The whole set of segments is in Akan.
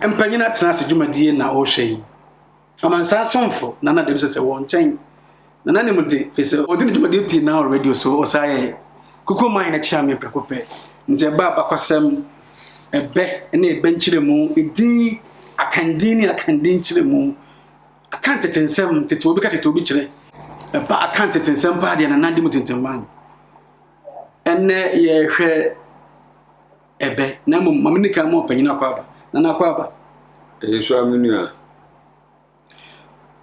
Mpanyin atena ase dwumadie na ɔrehwɛ yi. Amansan somfo Nana Dɛm sɛ sɛ wɔn nkyɛn. Nana nim de, firi sɛ ɔdi ne dwumadie pii naa wɔ radio so, ɔsan yɛ kukuo man hene kyeame prɛko pɛ. Nti ɛba abakwasɛm, ɛbɛ ne ɛbɛ nkyerɛmu, edin, Akandin ne Akandin nkyerɛmu, Akan tete nsɛm, tete obi ka tete obi kyerɛ. Ɛba Akan tete nsɛm paa deɛ Nana di mu tintimban. Ɛnnɛ yɛrehwɛ ɛbɛ, na mmom ma menni kan ma ɔpanyin akɔ aba. Nana akɔ aba. Ɛyɛ so a me nua.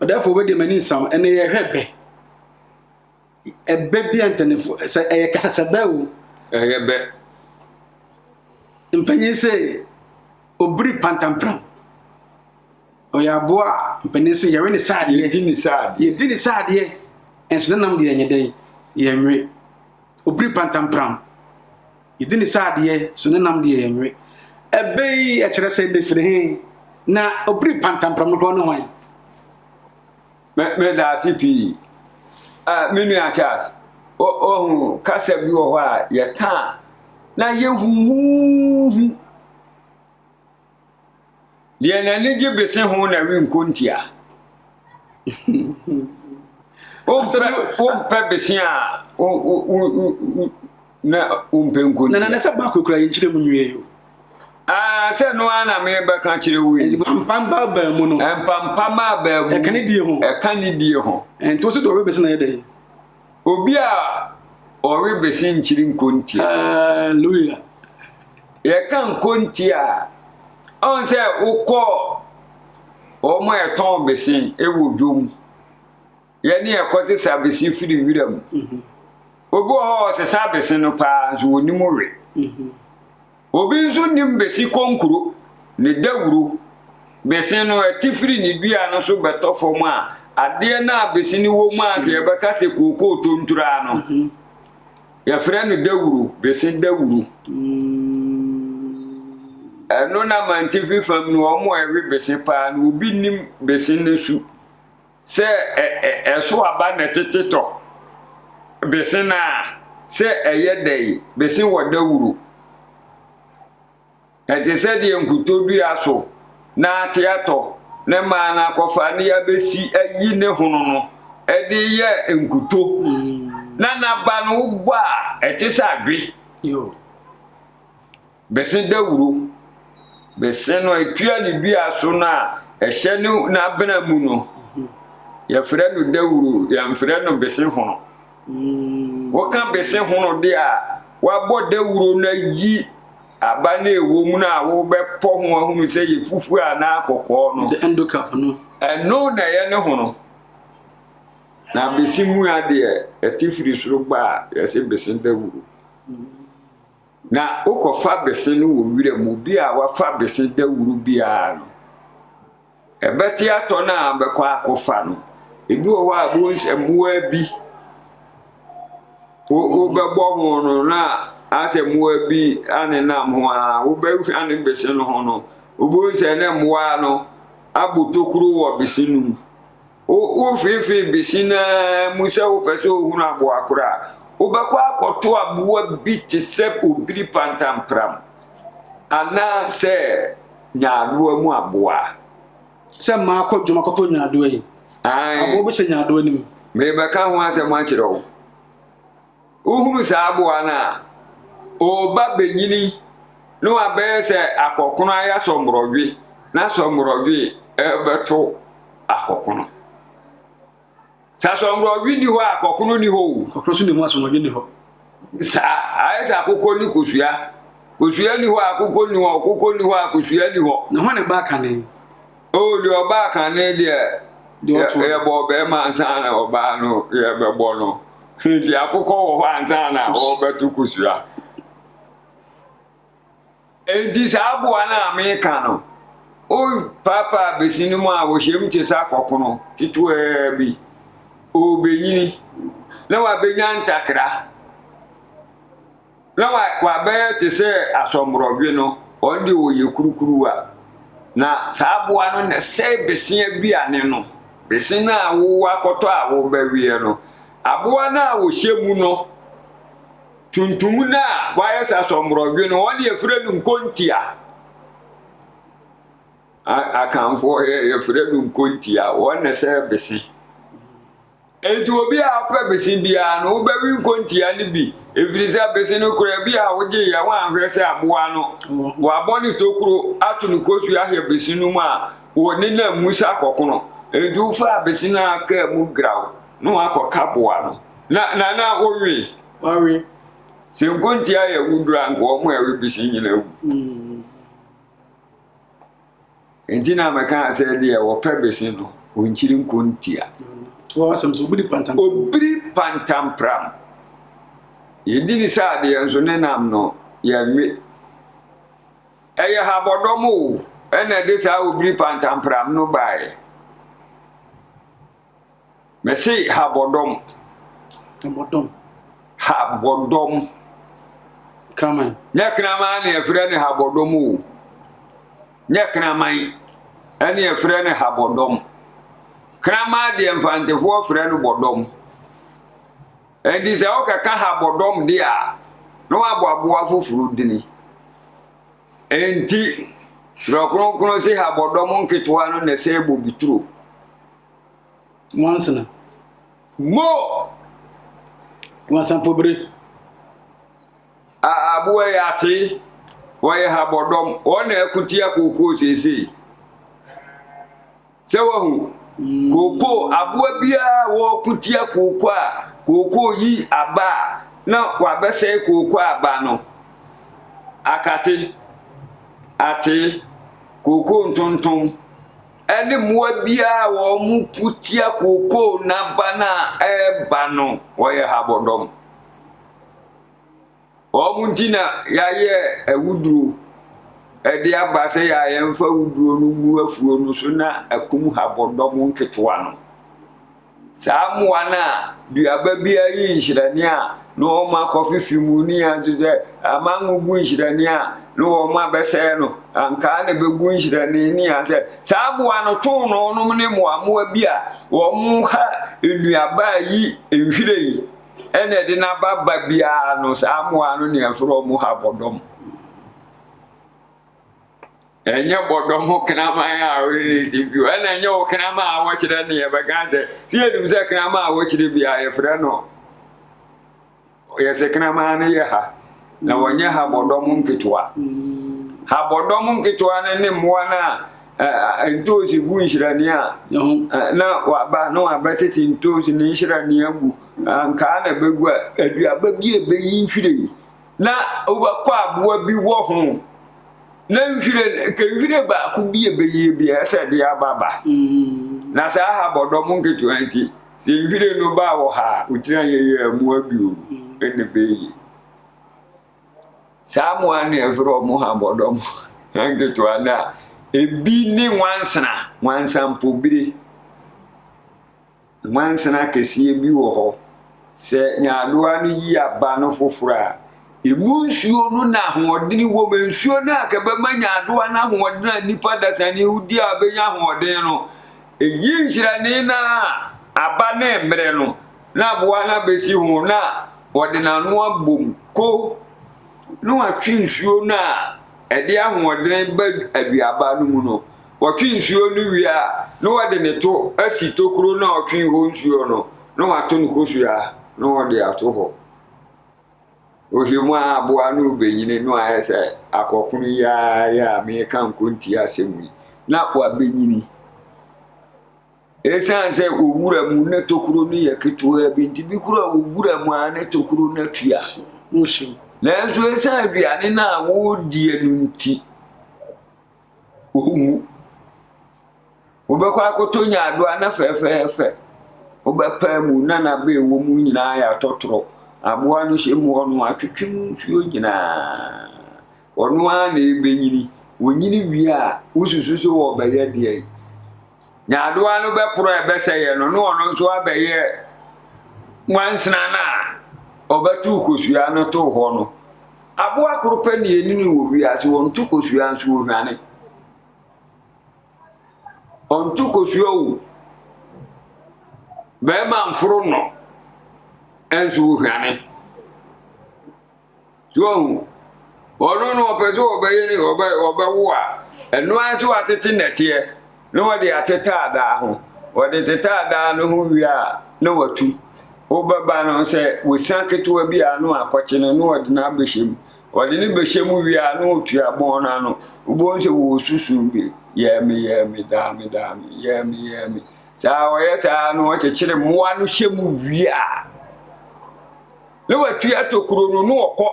Ɔdɛɛfoɔ wei deɛ m'ani nsa wo. Ɛnnɛ yɛrehwɛ ɛbɛ. Ɛbɛ bi a ntɛnɛfo sɛ ɛyɛ kasasɛbɛ o. Ɛyɛ bɛ. Mpanyin sɛ obiri pantampram. Ɔyɛ aboa a mpanin se yɛwe ne saadeɛ. Yɛdi ne saadeɛ. Yɛdi ne saadeɛ. Nso ne nam deɛ yɛnyɛ dɛn? Yɛnwe. Obiri pantampram. Yɛdi ne saadeɛ, so ne nam deɛ yɛnwe. Ɛbɛ yi ɛkyerɛ sɛ ne firi he? Na obiri pantampram no koraa ne hwan? Me meda ase pii. Ah, me nua Charles, ohu kasa bi wɔ hɔ a yɛka a na yɛ huhuuhu. Deɛ n'ani gye bese ho na we nkontia. Wompɛ bese a na wompɛ nkontia. Na na sɛ baako kura yɛn kyerɛ mu nwie yo. Ah, sɛ no ara na mebɛka kyerɛ wo yi. Mpampam baa mu no. Mpampam baa mu. Ɛka ne die ho. Ɛka ne die ho. Nti wo sɛ deɛ ɔwe bese na yɛ dɛn? Obi a ɔwe bese nkyiri nkontia. Hallelujah. Yɛka nkonti a, ɔn sɛ wokɔ wɔn a ɛtɔn bese wɔ dwom. Yɛne ɛkɔ sesa bese firi wira mu. Mhm. Obi wɔ hɔ ɔsesa bese no paa nso wɔnim we. Mhm. Obi nso nim bese konkuro, ne dawuro. Bese no ɛte firi ne dua no so bɛtɔ fam a, adeɛ no a bese no wɔ mu a nka yɛbɛka sɛ kookoo tonturaa no. Mhm. Yɛfrɛ no dawuro, bese dawuro. Ɛno na mantifi fam no wɔn a ɛwe bese paa no obi nim bese no su sɛ ɛso aba na ɛtete tɔ bese no a sɛ ɛyɛ dɛn bese wɔ dawuro. Ɛte sɛ deɛ nkutoo dua so na ate atɔ ne mmaa no akɔfa ne abɛsi ayi ne hono no de yɛ nkuto na n'aba no wobɔ a ɛte sɛ adwe. Bese dawuro. Bese no ɛtua ne dua so no a ɛhyɛ ne n'abena mu no yɛfrɛ no dawuro yɛmfrɛ no bese hono. Woka bese hono deɛ a wabɔ dawuro no ayi Aba no a ɛwɔ mu no a wobɛpɔ ho ahunu sɛ yɛ fufuo anaa kɔkɔɔ no. The endocarp no. Ɛno na ɛyɛ ne hono. Na bese mua deɛ ɛte firi soro ba a yɛse bese dawuro. Na wokɔfa bese no wɔ wira mu, obi a wafa bese dawuro biara no, Ɛbɛte atɔ no a bɛkɔ akɔfa no, ebi wɔ hɔ a bohu sɛ mmoa bi wobɛbɔ ho no na asɛ mmoa bi anenam ho a wobɛhwane bese no ho no, wobɛhu sɛ ne mmoa no abɔ tokuro wɔ bese no mu. Wofeefee bese no ara mu sɛ wopɛ sɛ wohunu aboa koro a, wobɛkɔ akɔto aboa bi te sɛ obiri pantampram anaasɛ nyaadoa mu aboa. Sɛ mmaa kɔ dwom akɔtɔ nyaadoa yi, aboa bi hyɛ nyaadoa no mu. Merebɛka ho asɛm akyerɛ wo. Wohunu saa aboa no a, ɔreba bɛnyini na wabɛyɛ sɛ akɔkono ayɛ asɔmmorɔdwe, na asɔmmorɔdwe ɛrebɛto akɔkono. Sɛ asɔmmorɔdwe nni hɔ a, akɔkono nni hɔ o. Akɔkono nso nni hɔ, asɔmmorɔdwe nni hɔ. Saa, ayɛ sɛ akokɔ ne kosua. Kosua nni hɔ a, akokɔ nni hɔ, akokɔ nni hɔ a, kosua nni hɔ. Na hwan na ɛbaa kane? O, deɛ ɔbaa kane deɛ, yɛbɔ ɔbarima ansa na ɔbaa no yɛbɛbɔ no. Nti akokɔ wɔ hɔ ansa na ɔrebɛto kosua. Enti saa aboa no a meka no, wopaapaa besi no mu a wɔhyɛ mu te sɛ akɔkono ketewaa bi. Ɔrebenyini na wabenya ntakra na wabɛyɛ te sɛ asɔmmorɔdwe no, ɔno deɛ ɔyɛ kurukuruwa. Na saa aboa no na ɛsɛe bese aduane no. Bese no a wowɔ akɔtɔ a wobɛweɛ no, aboa no a ɔhyɛ mu no, Tuntum no a wayɛ sɛ asɔmborɔdwe no, wɔn yɛfrɛ no nkontia. Akanfoɔ yɛfrɛ no nkontia, wɔn na sɛ bese. Enti obi a ɔpɛ bese biara no, wobɛwe nkontia no bi, ɛfiri sɛ bese no koraa bi a wogyeeɛ woanhwɛ sɛ aboa no, wɔabɔ ne tokuro ato no kosua ahwɛ bese no mu a, wɔnenam mu sɛ akɔkono. Enti wofaa bese no a kaa mu graw na wakɔka boa no. Na na na wowe. Wawe. Sɛ nkontia yɛ wuduro a, nka wɔn a ɛwe bese nyina wu. Enti na mekaa sɛ deɛ wɔpɛ bese no, ɔnkyiri nkontia. Obiri pantampram. Yɛdi ne sɛ adeɛ nso ne nam no, yɛnwe. Ɛyɛ habɔdɔm o, ɛna ɛde saa obiri pantampram no baeɛ. Mese habɔdɔm. Habɔdɔm. Habɔdɔm. Kraman. Nyɛ kraman na yɛfrɛ no habɔdɔm o. Nyɛ kraman ɛne yɛfrɛ no habɔdɔm. Kraman deɛ mfantefoɔ frɛ no bɔdɔm. Enti sɛ wokɛka habɔdɔm deɛ a, na wabɔ aboa foforɔ dini. Enti, Twerɛ Kronkron se habɔdɔm nketewa no na ɛsɛe bobeturo. Nwansena. Mo! Nwansampobere. A aboa yi ate, wɔyɛ habɔdɔm, wɔn na ɛko tia kookoo seesei. Sɛ wahu, kookoo, aboa biara wɔko tia kookoo a, kookoo yi aba a, na wabɛsɛe kookoo aba no. Akate, ate, kookoo ntontom. ne mmoa biara a wɔko tia kookoo n'aba no a ɛreba no, wɔyɛ habɔdɔm. Wɔn nti na yɛayɛ awuduro de aba sɛ yɛ a yɛmfa awuduro no ngu afuo no so na akum habɔdɔm nketewa no. Saa mmoa no a duaba biara yi nhyerɛne a na wɔn akɔfefe mu ne yɛn nso sɛ amango gu nhyerɛne a na wɔn abɛsɛe no, ankaa na ɛbɛgu nhyerɛne ne yɛn sɛ saa mmoa no toonoo nom ne mmoammoa bi a wɔn ha nnuaba a yi nhwiren ɛna ɛde n'aba ba biara no, saa mmoa no ne yɛfrɛ wɔn habɔdɔm. Ɛnyɛ bɔdɔm ho kraman a ɔne ne ti fi ɛna ɛnyɛ wo kraman a wɔkyerɛ ne yɛbɛka sɛ sɛ yɛnim sɛ kraman a wɔkyerɛ bi a yɛfrɛ no yɛsɛ kraman no yɛ ha na wɔnyɛ ha bɔdɔm nketewa ha bɔdɔm nketewa no ne mmoa no a ntoosi gu nhyerɛne a na waba na wabɛtete ntoosi ne nhyerɛne agu ankaa na bɛgu a aduaba bi a ɛbɛyi nhwiren na wobɛkɔ aboa bi wɔ ho na nhwiren ka nhwiren baako bi a ɛbɛyie bi a ɛsɛ de aba ba mm. na saa ha bɔdɔm nketewa nti sɛ nhwiren no baa wɔ ha a wotiri ayɛ yɛ mmoa bio mm. ɛna ɛbɛyie saa mmoa no yɛfrɛ ɔmo ha bɔdɔm nketewa no a ebi ne nwansena nwansampobire Nwansena kɛseɛ bi wɔ hɔ. Sɛ nyaadoa no yi aba no foforɔ a, ɛmu nsuo no na ahoɔdene wɔ mu. Nsuo no a kɛbɛma nyaadoa no ahoɔdene a nnipa dasani wodi a bɛnya ahoɔden no, ɛyi nhyerɛne no a aba no mmerɛ no, na aboa no abɛsi ho na wɔde n'ano abom ko na watwe nsuo no a ɛde ahoɔdene ba aduaba no mu no. Wɔtwe nsuo no wie a, na wɔde ne to asi tokuro no a ɔtwee hɔ nsuo no, na wato no kosua na wɔde ato hɔ. Wohwɛ mu a aboa no rebɛnyini na wayɛ sɛ akɔkono yi ara yi a meka nkonti asɛm yi, na wabɛnyini. Esiane sɛ owura mu na tokuro no yɛ ketewaa bi nti, bi koraa owura mu a na tokuro no atua. Nanso esiane aduane no a wɔredie no nti, Wonwu. Wobɛkɔ akɔtɔ nyaadoa na fɛfɛɛfɛ. Wobɛpae mu na n'aba a ɛwɔ mu nyinaa ayɛ atɔtorɔ. Aboa no hyɛ mu hɔ no, atwetwe mu nsuo nyinaa. Ɔno ara na ɛbɛnyini. Ɔnyini wie a, wosusu sɛ wɔbɛyɛ deɛn? Nyaadoa no bɛporɔ a ɛbɛsɛeɛ no, na ɔno nso abɛyɛ nwansena no a ɔbɛtoo kosua no too hɔ no. Aboa koro pɛ na yɛni no wɔ wiase, ɔnto kosua nso ɔhwane. Ɔnto kosua o. Bɛrima mforo no nso ɔhwane. So ɔhu? Ɔno no ɔpɛ sɛ ɔbɛyɛ ne ɔbɛ ɔbɛwo a Ɛno ara nso wɔatete nnɛteɛ na wɔde ateta adaa ho. Wɔde teta adaa no ho wie a, na wɔatu. Wobɛba no sɛ wɔsia ketewa bi a na wɔakɔkye no na wɔde no abɛhyɛ mu. Wɔde no bɛhyɛ mu wie a na wɔtua bɔn no ano. Wobɛhu sɛ wɔresusu bi, yɛɛ me, yɛɛ me, daa me, daa me, yɛɛ me, yɛɛ me. Saa wɔyɛ saa na wɔkyekyere mmoa no hyɛ mu wie a, na watua tokuro no na ɔkɔ.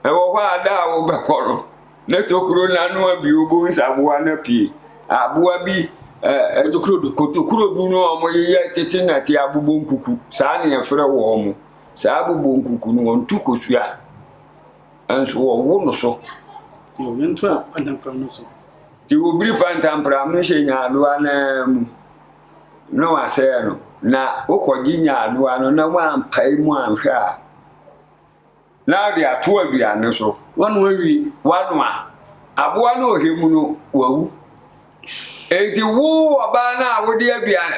Ɛwɔ hɔ a da a wobɛkɔ no, na tokuro no ano abue, wobɛhu sɛ aboa no apue. Aboa bi ɛɛ Kotokurodu. Kotokurodu no a wɔyeyɛ tete nɛte abobɔ nkuku, saa na yɛfrɛ wɔn. Saa abobɔ nkuku no, wɔnto kosua, nso wɔwo no so. Yɛnto a pantampram no so. Nti wobiri pantampram no hyɛ nyaadoa no ara mu. na wasɛe no, na wokɔgye nyaadoa no na woampae mu anhwɛ a, na wode ato aduane so. Wanoa awie. Wanoa. Aboa no ɔhwɛ mu no, wawu. Enti wo ɔbaa no a wode aduane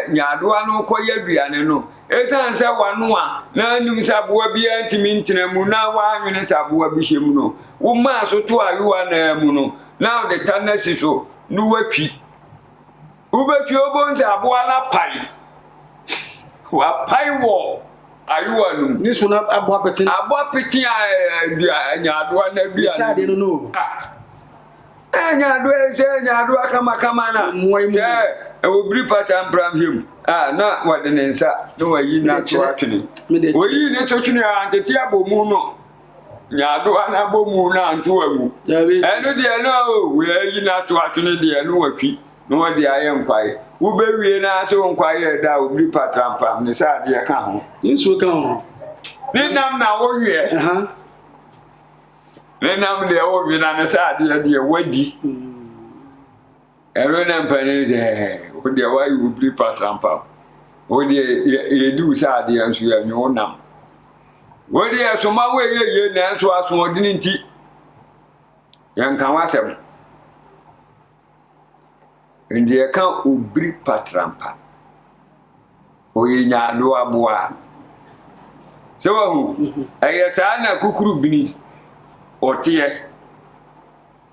nyaadoa no kɔyɛ aduane no, esiane sɛ wanoa na anim sɛ aboa biara ntumi ntena mu na woanwene sɛ aboa bi hyɛ mu no, womaa so to ayowa naa mu no, na wode ta no asi so na woatwi. Wobɛtwi wobɛhu sɛ aboa no apae. Wapae wɔ ayowa no mu. Ne so no abɔ apete. Abɔ apete a dua nyaadoa na dua. Sɛ adeɛ no no. Ah. Nyaadoa sɛ nyaadoa kamakama na. Mmoa yi mu. Sɛ ɛwɔ biri pata mpram hwɛ mu. Ah, na wɔde ne nsa na wayi na to atwene. Oyi ne to twene a ntete abɔ mu no. Nyaadoa no abɔ mu no anto angu. Ɛno deɛ na o, wɔayi no ato atwene deɛ no watwi na wɔde ayɛ nkwae. Wobɛwie no ara sɛ wo nkwae yɛ da a obiri patrampam ne sɛ adeɛ ka ho. Ne nsuo ka ho. Ne nam na woweɛ. Ne nam deɛ wowe na ne sɛ adeɛ deɛ woadi. Ɛno na mpanin sɛ hɛhɛ wo deɛ woayɛ obiri patrampam. Wo deɛ yɛdi wo sɛ adeɛ nso yɛnwe wo nam. Wo deɛ soma wo ɛyɛ yie nanso asoɔdene nti yɛnka w'asɛm. Nti yɛka obiri patrampa. Ɔyɛ nyaadoaboa. Sɛ wahu, ɛyɛ saa na kukuru bini ɔteɛ.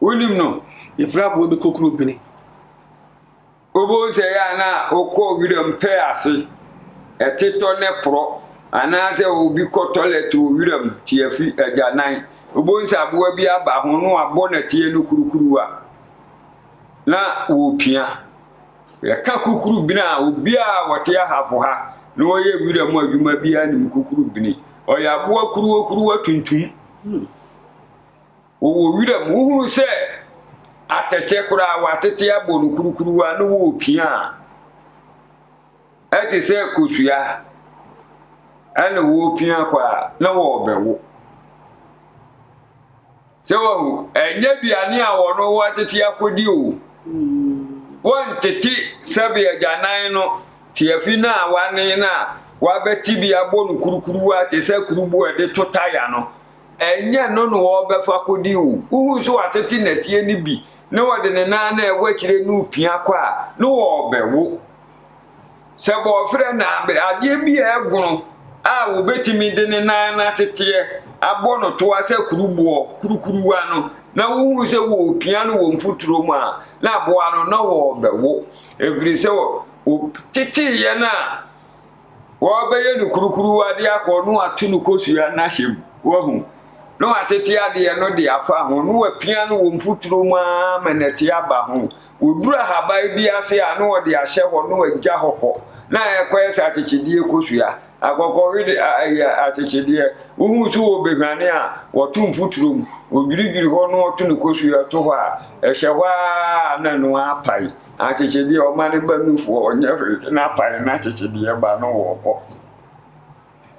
Wonim no? Yɛfrɛ aboa bi kukuru bini. Wobɛhu sɛ ɛyɛ a na wokɔ wiram pɛ ase, ɛtetɔ ne porɔ, anaasɛ obi kɔ tɔlɛt wɔ wiram tiafi agyanan. Wobɛhu sɛ aboa bi aba ho na wabɔ nɛteɛ no kurukuruwa na wɔrepia. Yɛka kukurubini a, obiara a ɔte ahafo ha na ɔyɛ wiram adwuma biara nim kukurubini. Ɔyɛ aboa kuruwakuruwa tuntum. Wɔwɔ wiram, wohunu sɛ atɛkyɛ koraa wɔatete abɔ no kurukuruwa na wɔrepia a, ɛte sɛ kosua ɛna wɔrepia kɔ a na wɔrebɛwo. Sɛ wahu, ɛnyɛ aduane a wɔn wɔatete akɔdi o. Wɔntete sɛbe agyanan no tiafi no a wɔane no a wɔabɛte bi abɔ no kurukuruwa te sɛ kurubu a ɛde to taya no. Ɛnyɛ ɛno na wɔrebɛfa akɔdi o. Wohu sɛ wɔatete nnɛteɛ no bi na wɔde ne nan na ɛwɔ akyire no repia kɔ a, na wɔrebɛwo. Sɛ bɔɔferɛ na adeɛ bi a ɛgono a wɔbɛtumi de ne nan no ateteɛ abɔ no toa sɛ kuruboɔ, kurukuruwa no, na wohunu sɛ wɔrepia no wɔ mfuturo mu a, na aboa no na wɔrebɛwo. Ɛfiri sɛ wɔteteeɛ no a, Wɔbɛyɛ no kurukuruwa de akɔ na wɔato no kosua no ahyɛ mu. Wahu? Na wɔatete adeɛ no de afa ho, na wɔapia no wɔ mfuturo mu ara ma nɛte aba ho. Wɔduru ahaban bi ase a, na wɔde ahyɛ hɔ na wɔagya hɔ kɔ. Na ɛkɔyɛ sɛ akyekyedeɛ kosua. Akɔkɔwede ɛyɛ akyekyedeɛ. Wohu sɛ wɔbɛhwane a, wɔto mfuturo mu. Wɔdwiridwiri hɔ na wɔto no kosua to hɔ a, ɛhyɛ hɔ ara na ɛno apae. Akyekyedeɛ ɔma ne ba nufoɔ ɔnyɛ hwee na apae na akyekyedeɛ ba no wɔkɔ.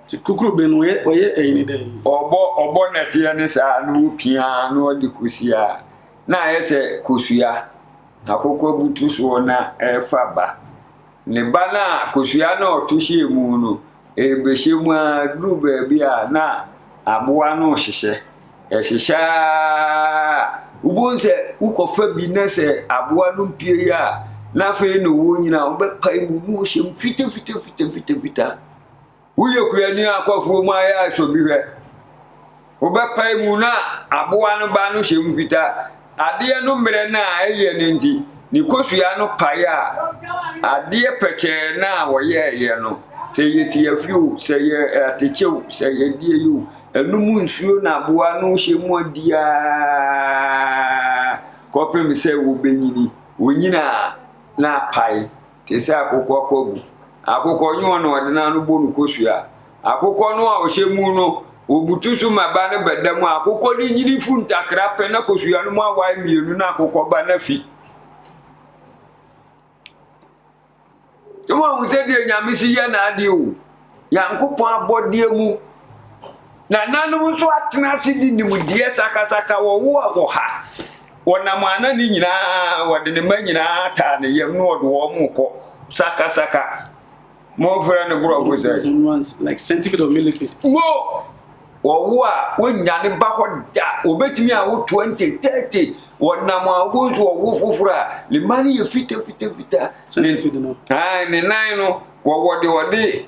Nti kukuru bɛn no ɔyɛ ɔyɛ ɛyi ne dɛn? Ɔbɔ ɔbɔ nɛteɛ ne saa na ɔpia na ɔde kɔsi a na ayɛ sɛ kosua akokɔ butu soɔ na ɛrefa ba. Ne ba no a kosua no a ɔto hyɛɛ mu no, ɛrebɛhyɛ mu ara duru baabi a na aboa no rehyehyɛ. Ɛhyehyɛ ara wobɛhu sɛ wokɔfa bi na sɛ aboa no mpue a, na afei na ɔwɔ nyina wobɛpae mu na wɔhyɛ mu fitafitafitafitafita. Woyɛ kuani a kɔ afuo mu ayɛ asɔ bi hwɛ. Wobɛpae mu na aboa no ba no hyɛ mu fitaa. Adeɛ no mmerɛ no a ɛyɛ no nti, ne kosua no pae a, adeɛ pɛkyɛɛ no a wɔyɛeɛ no, sɛ ɛyɛ tiafi o, sɛ ɛyɛ atɛkyɛ o, sɛ ɛyɛ deɛ yi o, ɛno mu nsuo na aboa no hyɛ mu adi ara kɔpem sɛ wɔbɛnyini. Wɔnyini a, na apae te sɛ akokɔ akwabu. Akokɔ nyɛ ɔno ɔde n'ano bɔ no kosua. Akokɔ no a ɔhyɛ mu no, wɔbutu so ma ba no bɛda mu a, akokɔ no nyini fu ntakra pɛ na kosua no mu awae mmienu na akokɔ ba no afi. Sɛ wɔahu sɛdeɛ Nyame si yɛ n'adeɛ o, Nyankopɔn abɔdeɛ mu. Nananom nso atena ase de nimdeɛ sakasaka wɔwo a wɔ ha. Wɔnam ana ne nyinaa, wɔde ne mma nyinaa taa ne yam na wɔde wɔn kɔ sakasaka. Mofrɛ no borɔfo sɛ? Like centipede or millipede. Mo! Wɔwo a, wonnya ne ba hɔ da. Wɔbɛtumi awo 20, 30. Wɔnam a wobɛhu sɛ wɔwo foforɔ a, ne mma no yɛ fitafitafita. Centipede no. Ne nan no, wɔwɔ de wɔde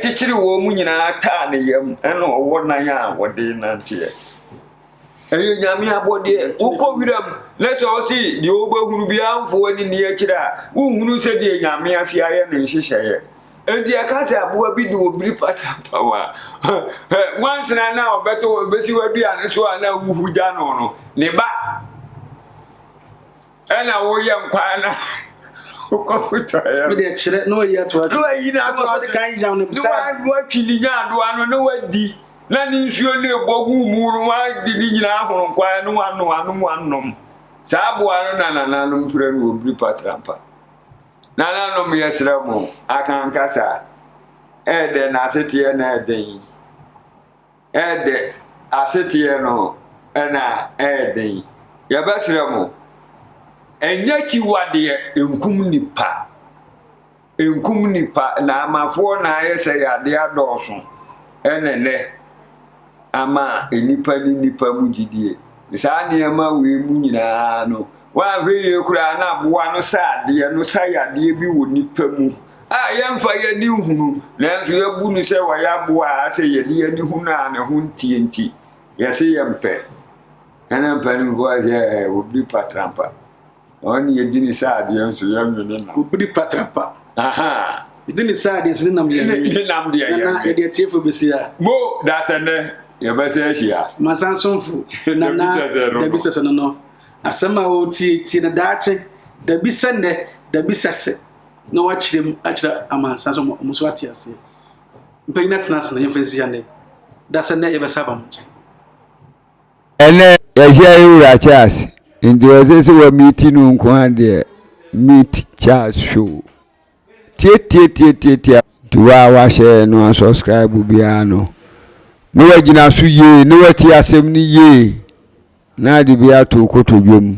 kyekyere wɔn mu nyinaa taa ne yam, ɛna ɔwɔ nan a wɔde nanteɛ. Ɛyɛ Nyame abɔdeɛ. Wokɔ wiram na sɛ ɔse deɛ wobɛhunu biara mfo w'ani nni akyire a, wonhunu sɛdeɛ Nyame ase ayɛ ne nhyehyɛeɛ. Enti ɛka sɛ aboa bi de obiri pasampaw a, nwansena no a ɔbɛtɔ bɛsi w'aduane so a na wohu gya no no, ne ba ɛna woyɛ nkwan na wokɔfotɔeɛ. Wode kyerɛ na wayi ato atwe. Na wayi no ato atwe. Kan yam no bisa. Na watwi ne nyaadoa no na wadi. Na ne nsuo no ɛbɔ gu mu no wadi ne nyinaa ahono nkwan no wano anom wanom. Saa aboa no na nananom frɛ no obiri patrampa. Nananom yɛsrɛ mo akankasa ɛɛdɛ na aseteɛ na ɛden. Ɛɛdɛ, aseteɛ no na ɛyɛ den. Yɛbɛsrɛ mo, ɛnyɛ akyiwadeɛ nkum nnipa. Nkum nnipa, na amafoɔ na ayɛ sɛ yadeɛ adɔɔso ɛna nnɛ ama nnipa ne nnipa mu gyidie. Saa nneɛma wei mu nyinaa no, woanhwɛ yie koraa na aboa no sa adeɛ no sa yadeɛ bi wɔ nnipa mu. a yɛmfa yɛn ani nhunu, nanso yɛbu no sɛ ɔyɛ aboa a asɛ yɛde yɛn ani hu no a ne ho nteɛ nti, yɛse yɛmpɛ. Ɛna mpanimfoɔ sɛ eh, obiri patrampa. Ɔne yɛdi ne sɛ adeɛ nso yɛnwe ne nam. Obiri patrampa. Aha. Yɛdi ne sɛ adeɛ nso ne nam yɛ nwe. Ne nam deɛ yɛ nwe. Yɛde atiefo bɛsi a. Mo dasɛ nnɛ yɛbɛsɛ ahyia. Mansa somfo nana dabi sɛsɛ no no. Asɛm a ɔtie tie no daakye dabi sɛ nnɛ dabi sɛ sɛ. na wakyerɛ mu akyerɛ amansan so ma wɔn nso ate aseɛ. Mpanyin atena ase na yɛmfa nsi ha nnɛ. Da sɛ nnɛ yɛbɛsa aba mo nkyɛn. Ɛnɛ yɛhyia yɛ wura Charles nti ɔsɛ sɛ wa meet no nko ara deɛ meet Charles show tietietietietie nti wa wahyɛ no asubscribe biara no na wagyina so yie na watie asɛm no yie na ade bi ato kotodwe mu.